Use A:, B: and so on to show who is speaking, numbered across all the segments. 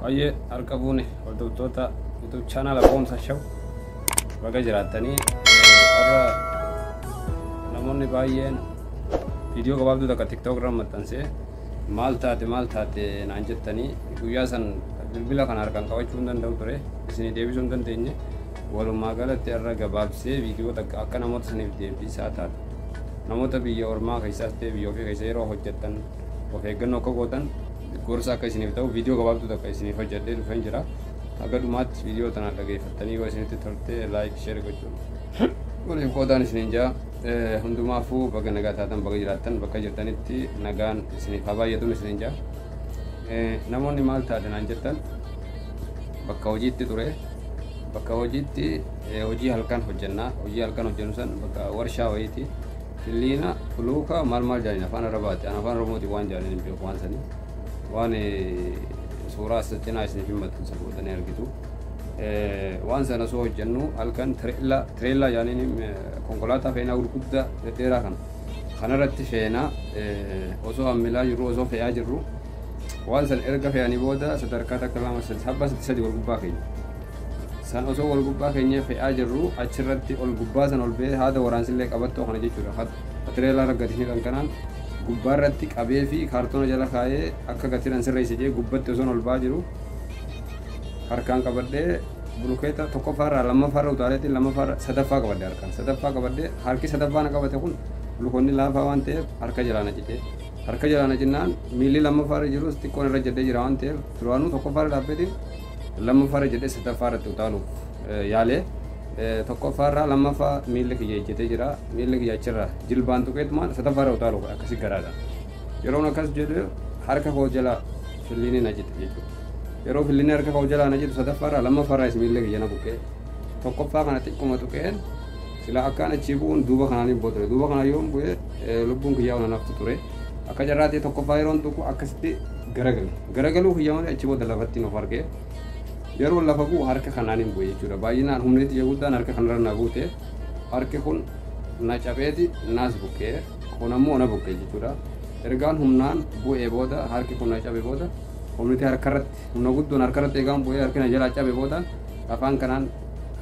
A: Baay'ee harka fuune hordoftoota YouTube channel Boonsa Show baga jiraattanii. Har'a namoonni baay'een viidiyoo gabaabduu takka TikTok irra maxxansee maal taate maal taate naan jettanii, guyyaa san bilbila kana harkaan qabachuu hin danda'u ture, isinii deebisuu hin dandeenye. Walumaa galatti har'a gabaabsee viidiyoo takka akka namoota saniif deebisaa taate, namoota biyya ormaa keessaas ta'e biyya ofii keessa yeroo hojjettan of eeggannoo akka gootan gorsa akka isiniif ta'u viidiyoo gabaabduu takka isiniif hojjedhee dhufeen jira. Haga dhumaatti viidiyoo tana dhageeffattanii yoo isinitti tolte like, share gochuun waliif qoodaan isiniin jaa. Hundumaafuu baga nagaa taatan, baga jiraattan, bakka jirtanitti nagaan isiniif haa baay'atuun isiniin jaa. Namoonni maal taate naan jettan, bakka hojiitti ture. Bakka hojiitti hojii halkan hojjennaa. Hojii halkan hojjennu san bakka warshaa wayiiti. Filliina fuluuka maal maal jaaniin afaan Arabaati. An afaan Oromootiin waan jaaniin hin beeku. Waan sanii waan suuraa as cinaa isiniif hin maxxansa, gootanii argitu. Waan sana osoo hojjennu halkan tireellaa, tireellaa jaaniin konkolaataa feenaa gurguddaa dhedheeraa kana kanarratti feenaa osoo hammilaa jirru, osoo fe'aa jirru, waan san erga fe'anii booda sadarkaa takka, lama, sadi, habba sadi sadi wal gubbaa keenya san osoo wal gubbaa keenya fe'aa jirru, achirratti ol gubbaa san ol ba'ee haada waraansillee qabattoo kana jechuudha. Tireellaa irra gadi hidhan kanaan gubbaa irratti qabee fi kaartoona jala kaayee akka gatiidhaan sirreesse jee gubbatti osoon ol ba'aa jiru harkaan qabadhee bulukeeta tokkoffaarraa lammaffaarra utaaleetti lammaffaarra sadaffaa qabadhe. Harkaan sadaffaa qabadhee, harki sadaffaa na qabate kun bulukoonni laafaa waan ta'eef harka jalaa na cite. Harka jalaa na cinnaan miilli lammaffaarra jirus xiqqoon irra jedhee jira waan ta'eef duraanuu tokkoffaarra dhaabbeetiin lammaffaarra jedhee sadaffaarratti utaaluuf yaalee, tokkoffaarraa lammaffaa miilli kiyya ejjetee jira. Miilli kiyya achirra jilbaan tuqeetumaan sadaffaarra utaaluuf akkasi garaadha. Yeroon akkas jedhu harka koo jala filliini na cite jechuudha. Yeroo filliini harka koo jalaa na citu sadaffaarraa lammaffaarraa miilli kiyya na buqqee, tokkoffaa kana xiqquma tuqeen sila akkaan achii bu'uun duuba kanaan hin ture. Duuba kana yoon bu'e lubbuun kiyyaa ona naftu ture. Akka carraatee tokkoffaa yeroon tuqu akkasitti garagale. Garagaluu kiyya malee achi booda lafatti of argee, yeroo lafa bu'u harka kanaan hin bu'e jechuudha. Baay'inaan humni xiyya guddaan harka kanarra na buute. Harki kun na cabeeti naas buqqee, kun ammoo na buqqee jechuudha. Ergaan humnaan bu'ee booda, harki kun na cabe booda, humniti harkarratti humna guddoon harkarratti eegaan bu'ee harki na jalaa cabe booda afaan kanaan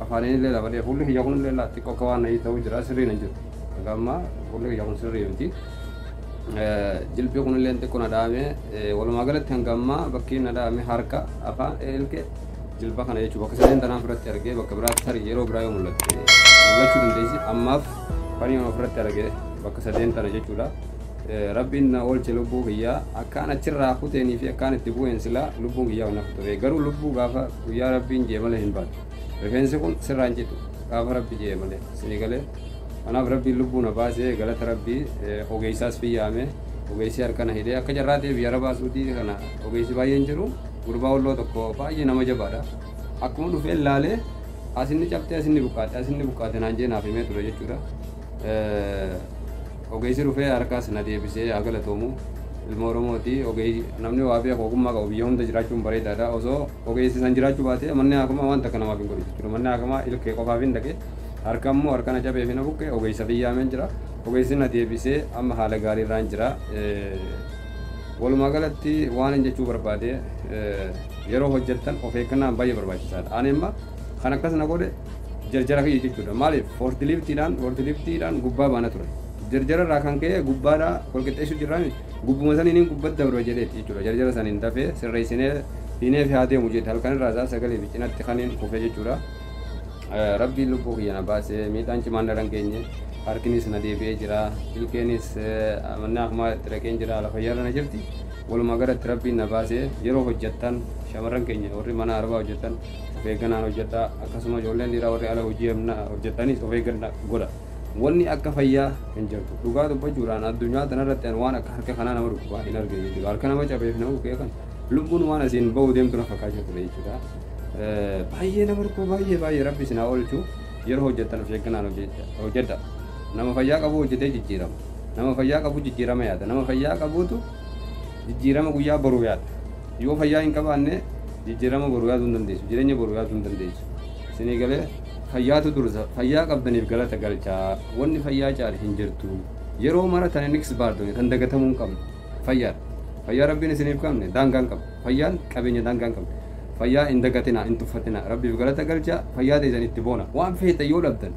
A: afaaniin illee lafa dhee. Fuulli kiyya kun illee xiqqoo akka waan ta'uu jira, sirrii hin jiru. Akka ammaa fuulli kiyya kun sirrii miti. Jilbii kun illee xiqqoo na dhaame. Walumaa galatti hanga ammaa bakki na dhaame harka, afaan, ilkee, jilba kana jechuudha. Bakka sadeen tanaan ofirratti argee, bakka biraatti tarii yeroo biraa yoo mul'atte mul'achuu dandeessi. Ammaaf kan ofirratti argee bakka sadeen tana jechuudha. Rabbiin na oolche lubbuu kiyyaa. Akkaan achirraa kuteenii fi akkaan itti bu'een silaa lubbuun kiyyaa naaf ture. Garuu lubbuu gaafa guyyaa Rabbiin jee malee hin baatu. Rifeensi kun sirraa hin citu gaafa Rabbi jee malee, isinii galee. Kanaaf Rabbiin lubbuu na baasee, galata Rabbii. Ogeessaas fiyyaame, ogeessi harka na hidhee. Akka carraa ta'e biyya Arabaa Suudii kana ogeessi baay'een jiru. Gurbaa Walloo tokko baay'ee nama jabaadha. Akkuma dhufee laalee asinni cabtee, asinni buqqaate, asinni buqqaate naan jee naaf himee ture jechuudha. Ogeessi dhufee harkaas na deebisee, haa galatoomu. Ilma Oromooti. Ogeessi namni waa beeku ogummaa qabu biyya hunda jiraachuun bareedaadha. Osoo ogeessi san jiraachuu baate manni haakamaa waan takka namaaf hin godhu jechuudha. Manni haakamaa ilkee qofaaf hin dhaqe. Harka immoo harka na cabee fi na buqqe ogeessa fiyyaameen jira. Ogeessi na deebisee amma haala gaariirraan jira. Walumaa galatti waan hin jechuu barbaade, yeroo hojjettan of eeggannaan baay'ee barbaachisaadha. Ani amma kan akkas na godhe jarjara kiyya jechuudha. Maaliif? Forkliftiidhaan gubbaa baana ture. Jarjara irraa kan ka'e gubbaadhaa wal qixxeessuu jirraami, gubbuma saniin gubbatti dabra jedheeti jechuudha. Jarjara saniin dafee sirreessinee fiinee fi haa deemu jedhe. Halkan irraa isaa sagalee fi cinatti kaniin kufee jechuudha. Rabbiin lubbuu kiyya na baasee, miidhaan cimaan na dhangeenye. Harkinis na deebi'ee jira. Ilkeenis manni akumaa itti dhaqeen jira, lafa yarra na jirti. Walumaa galatti Rabbiin na baasee. Yeroo hojjettan, shamarran keenya warri mana Arabaa hojjettan, of eeggannaan hojjedhaa. Akkasuma ijoolleen dhiiraa warri ala hojii hojjettanis of eeggannaa godha. Wanni akka fayyaa hin jirtu. Dhugaa dubbachuudhaan addunyaa tanarratti waan akka harka kanaa nama dhukkubaa hin argine jechuudha. Harka nama cabeef nama buqqee kan lubbuun waan asiin ba'uu deemtu na fakkaachaa ture jechuudha. Baay'ee nama dhukkuba, baay'ee baay'ee. Rabbi isin haa oolchu. Yeroo hojjettan of eeggannaan hojjedha. Nama fayyaa qabu hojjetee jijjiirama. Nama fayyaa qabu jijjiirama yaada. Nama fayyaa qabuutu jijjiirama guyyaa boruu yaada. Yoo fayyaa hin qabaanne jijjiirama boruu yaaduu hin dandeessu, jireenya boruu yaaduu hin dandeessu. Isinii galee? Fayyaatu dursa. Fayyaa qabdaniif galata galchaa. Wanni fayyaa caale hin jirtu. Yeroo mara tan inni baartone tan dagatamuu hin qabne fayyaadha. Fayyaa Rabbiin isiniif qabne daangaa hin qabne. Fayyaan qabeenya daangaa hin qabne. Fayyaa hin dagatinaa, hin tuffatinaa. Rabbiif galata galchaa, fayyaa teessan itti boona. Waan feete yoo dhabdan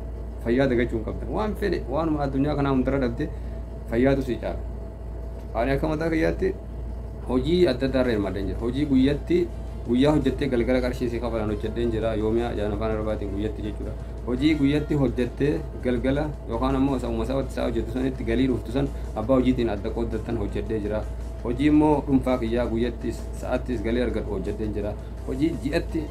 A: fayyaa dagachuu hin qabdan. Waan fedhe waanuma addunyaa kanaa hundarra dhabde fayyaatu si caala. Ani akka mataa kiyyaatti hojii adda addaa irra hirmaadheen jira. Hojii guyyatti guyyaa hojjettee galgala qarshii si kafalan hojjedheen jira. Yoomiyaa jaan afaan Arabaatiin guyyatti jechuudha. Hojii guyyatti hojjettee galgala yookaan ammoo sa'uma sa'atti isaa hojjettu sanitti galii dhuftu san abbaa hojiitiin adda qooddattan hojjedhee jira. Hojii immoo dhuunfaa kiyyaa guyyattis sa'attis galii argadhu hojjedheen jira. Hojii ji'atti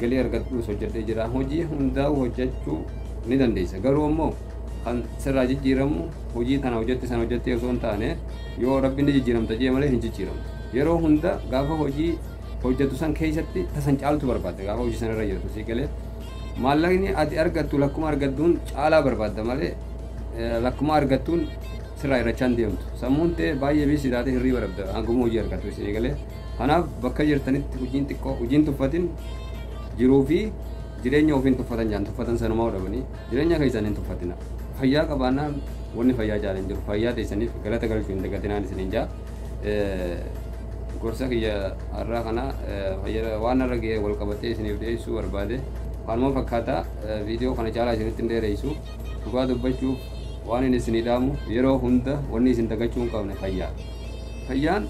A: galii argadhus hojjedhee jira. Hojii hundaa'u hojjechuu ni dandeessa. Garuu ammoo kan sirraa jijjiiramu hojii tana hojjette sana hojjettee osoo hin taane yoo rabbiin ni jijjiiramta jee malee hin jijjiiramtu. Yeroo hunda gaafa hojii hojjetu san keessatti tasan caaltu barbaadda gaafa hojii sana irra jirtu si galee maallaqni ati argattu lakkuma argattuun caalaa barbaadda malee lakkuma argattuun sirraa irrachaa hin deemtu. Sammuun ta'e baay'ee biisii taate hirriiba dhabda hanguma hojii argattu si galee. Kanaaf bakka jirtanitti hojiin xiqqoo hojiin tuffatin jiruu fi jireenya ofiin tuffatan jaan tuffatan sanumaa dhabanii jireenya keessan hin tuffatina. Fayyaa qabaannaan wanni fayyaa caalu hin jiru. Fayyaa teessaniif galata galchuu hin dagatinaan isiniin jaa. Gorsa kiyya har'aa kana waan irra ga'ee wal qabatee isiniif dhiyeessuu barbaade. Kanuma fakkaata viidiyoo kana caalaa isinitti hin dheeressu. Dhugaa dubbachuuf waan inni isinii dhaamu yeroo hunda wanni isin dagachuu hin qabne fayyaa. Fayyaan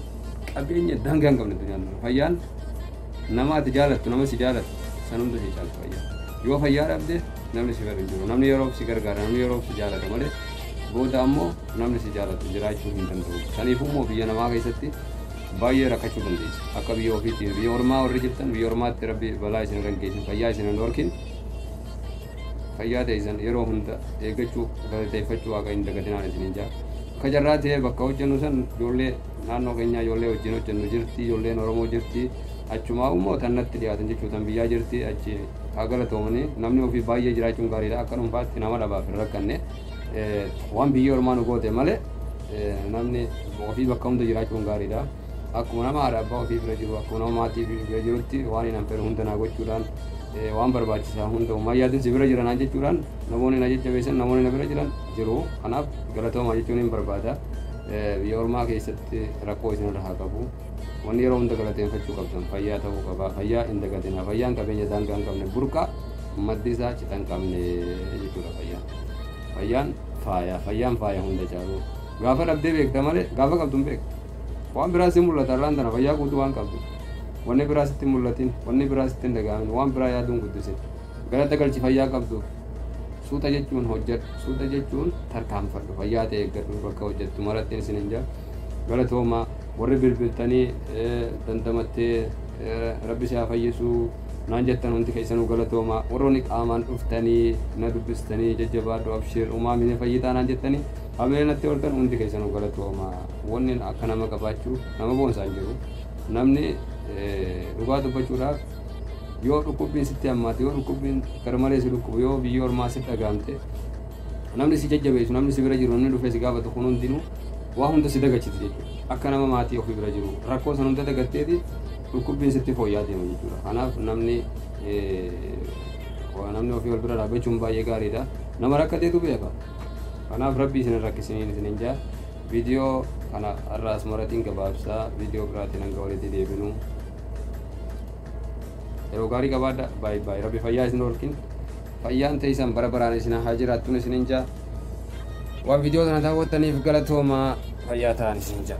A: qabeenya daangaa hin qabne addunyaan tun. Fayyaan nama ati jaalattu nama si jaalattu san hunda si caaltu fayyaan. Yoo fayyaa dhabde namni si fedhu hin jiru. Namni yeroof si gargaara, namni yeroof si jaalata malee booda ammoo namni si jaalatu jiraachuu hin danda'u. Saniifuu immoo biyya namaa keessatti baay'ee rakkachuu dandeessa. Akka biyya ofiitti biyya ormaa warri jirtan biyya ormaatti rabbi balaa isin irra hin geessin, fayyaa isin hin dhorkin. Fayyaa teessan yeroo hunda eeggachuu galateeffachuu waaqa hin dagatinaan isiniin jaa. Akka jarraa ta'ee bakka hojjennu san ijoollee naannoo keenyaa ijoollee wajjin hojjennu jirti, ijoolleen Oromoo jirti. Achumaa immoo tan natti dhiyaatan jechuu tan biyyaa jirti achi haa galatoomanii namni ofii baay'ee jiraachuun gaariidha. Akka dhuunfaatti nama dhabaaf hin rakkanne waan biyyi ormaa nu goote malee namni ofii bakka hunda jiraachuun gaariidha. Akkuma nama haadha abbaa ofii bira jiru akkuma nama maatii bira jirutti waan hin fedhu hunda naa gochuudhaan waan barbaachisaa hunda uumaa yaadin si bira jiran jechuudhaan namoonni na jajjabeessan namoonni na bira jiran jiru. Kanaaf galatoomaa jechuun hin barbaada. Biyya ormaa keessatti rakkoo isinirra haa qabu. Wanni yeroo hunda galateeffachuu qabdan fayyaa ta'uu qaba. Fayyaa hin dagatinaa. Fayyaan qabeenya daangaa hin qabne burqaa maddi isaa cita hin qabne jechuudha fayyaan. Fayyaan faaya. Fayyaan faaya hunda caalu. Gaafa dhabdee beekta malee gaafa qabdu hin beektu. Waan biraa si mul'ata irraan tana fayyaa guutuu waan qabdu. Wanni biraa sitti hin mul'atin, wanni biraa sitti hin dhaga'amin, waan biraa yaaduun guddisin. Galata galchi fayyaa qabduuf. Suuta jechuun hojjedhu, suuta jechuun tarkaanfadhu, fayyaa ta'e eeggadhu bakka hojjettu marattiin isin hin jaa. Galatoomaa warri bilbiltanii dandamattee rabbi si haa fayyisuu naan jettan hundi keessanuu galatoomaa. Warroonni qaamaan dhuftanii na dubbistanii jajjabaadhu abshir umaamine fayyitaa naan jettanii hamilee natti hortan hundi keessanuu galatoomaa. Wanni akka nama qabaachuu nama boonsaa hin jiru. Namni dhugaa dubbachuudhaaf yoo dhukkubbiin sitti hammaate yoo dhukkubbiin garmalee si dhukkubu yoo biyyi ormaa sitti dhagahamte namni si jajjabeessu namni si bira jiru namni dhufee si gaafatu kun hundinuu waa hunda si dagachiti jechuudha. Akka nama maatii ofii bira jiru rakkoo san hunda dagatteeti dhukkubbiin sitti fooyya'aa deema jechuudha. Kanaaf namni namni ofii wal bira dhaabbachuun baay'ee gaariidha. Nama rakkateetu beeka. Kanaaf rabbi isin hin rakkisiniin isinin jaa. Viidiyoo kana har'a asmaratiin gabaabsaa viidiyoo biraatiin hanga walitti deebinu. Yeroo gaarii qabaadha. Baay'ee baay'ee rabbi fayyaa isin dhorkin. Fayyaan teessan bara baraan isin haa jiraattuun isinin jaa. Waan viidiyoo kana daawwattaniif galatoomaa fayyaa ta'an isin jaa.